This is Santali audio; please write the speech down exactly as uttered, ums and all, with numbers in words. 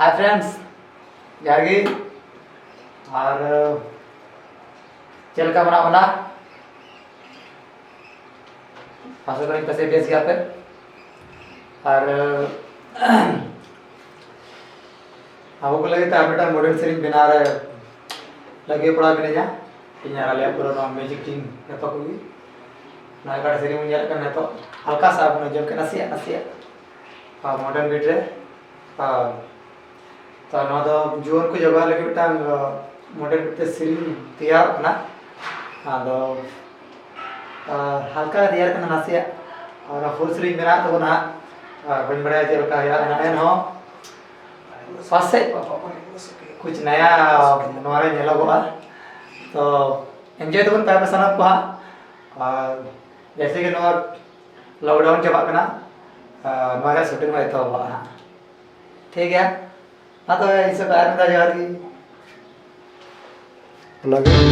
Hi friends, ᱡᱚᱦᱟᱨ ᱜᱮ᱾ ᱟᱨ ᱪᱮᱫ ᱞᱮᱠᱟ ᱢᱮᱱᱟᱜ ᱵᱚᱱᱟ? ᱟᱥᱟ ᱠᱚᱨᱮ ᱯᱟᱥᱮ ᱵᱮᱥ ᱜᱮᱭᱟᱯᱮ᱾ ᱟᱨ ᱟᱵᱚ ᱠᱚ ᱞᱟᱹᱜᱤᱫ ᱛᱮ ᱟᱨ ᱢᱤᱫᱴᱟᱝ ᱢᱚᱰᱮᱞ ᱥᱮᱨᱮᱧ ᱵᱮᱱᱟᱣ ᱨᱮ ᱞᱟᱹᱜᱤᱫ ᱯᱟᱲᱟᱣ ᱢᱤᱱᱟᱹᱧᱟ᱾ ᱤᱧ ᱟᱨ ᱟᱞᱮᱭᱟᱜ ᱯᱩᱨᱟᱹ ᱱᱚᱣᱟ ᱢᱤᱭᱩᱡᱤᱠ ᱴᱤᱢ ᱡᱚᱛᱚ ᱠᱚᱜᱮ᱾ ᱱᱚᱣᱟ ᱚᱠᱟᱴᱟᱜ ᱥᱮᱨᱮᱧ ᱵᱚᱱ ᱧᱮᱞᱮᱫ ᱠᱟᱱᱟ ᱱᱤᱛᱚᱜ, ᱦᱟᱞᱠᱟ ᱥᱟ ᱵᱚᱱ ᱟᱸᱡᱚᱢ ᱠᱮᱫ, ᱱᱟᱥᱮᱭᱟᱜ ᱱᱟᱥᱮᱭᱟᱜ ᱢᱚᱰᱟᱨᱱ ᱵᱤᱴ ᱨᱮ᱾ ᱟᱨ ᱛᱚ ᱱᱚᱣᱟ ᱫᱚ ᱡᱩᱣᱟᱹᱱ ᱠᱚ ᱡᱚᱜᱟᱣ ᱞᱟᱹᱜᱤᱫ ᱢᱤᱫᱴᱟᱝ ᱢᱚᱰᱟᱨᱱ ᱵᱤᱴ ᱛᱮ ᱥᱮᱨᱮᱧ ᱛᱮᱭᱟᱨᱚᱜ ᱠᱟᱱᱟ᱾ ᱟᱫᱚ ᱟᱨ ᱦᱟᱞᱠᱟ ᱨᱮᱭᱟᱲ ᱠᱟᱱᱟ ᱱᱟᱥᱮᱭᱟᱜ, ᱟᱨ ᱚᱱᱟ ᱯᱷᱩᱞ ᱥᱮᱨᱮᱧ ᱢᱮᱱᱟᱜ ᱛᱟᱵᱚᱱᱟ ᱦᱟᱸᱜ᱾ ᱟᱨ ᱵᱟᱹᱧ ᱵᱟᱲᱟᱭᱟ ᱪᱮᱫ ᱞᱮᱠᱟ ᱦᱩᱭᱩᱜᱼᱟ, ᱮᱱ-, ᱮᱱᱦᱚᱸ ᱯᱟᱥᱮᱡ ᱠᱩᱪ ᱱᱟᱭᱟ ᱱᱚᱣᱟ ᱨᱮ ᱧᱮᱞᱚᱜᱚᱜᱼᱟ᱾ ᱛᱚ ᱮᱱᱡᱚᱭ ᱛᱟᱵᱚᱱ ᱯᱮ ᱟᱯᱮ ᱥᱟᱱᱟᱢ ᱠᱚ ᱦᱟᱸᱜ᱾ ᱟᱨ ᱡᱮᱭᱥᱮ ᱜᱮ ᱱᱚᱣᱟ ᱞᱚᱠᱰᱟᱣᱩᱱ ᱪᱟᱵᱟᱜ ᱠᱟᱱᱟ, ᱟᱨ ᱱᱚᱣᱟ ᱨᱮᱭᱟᱜ ᱥᱩᱴᱤᱝ ᱦᱚᱸ ᱮᱛᱚᱦᱚᱵᱚᱜᱼᱟ ᱦᱟᱸᱜ᱾ ᱴᱷᱤᱠ ᱜᱮᱭᱟ, ᱢᱟ ᱛᱚᱵᱮ ᱤᱧ ᱥᱮᱫ ᱠᱷᱚᱱ ᱟᱨ ᱢᱤᱫ ᱫᱷᱟᱣ ᱡᱚᱦᱟᱨ ᱜᱮ᱾ ᱚᱱᱟᱜᱮ᱾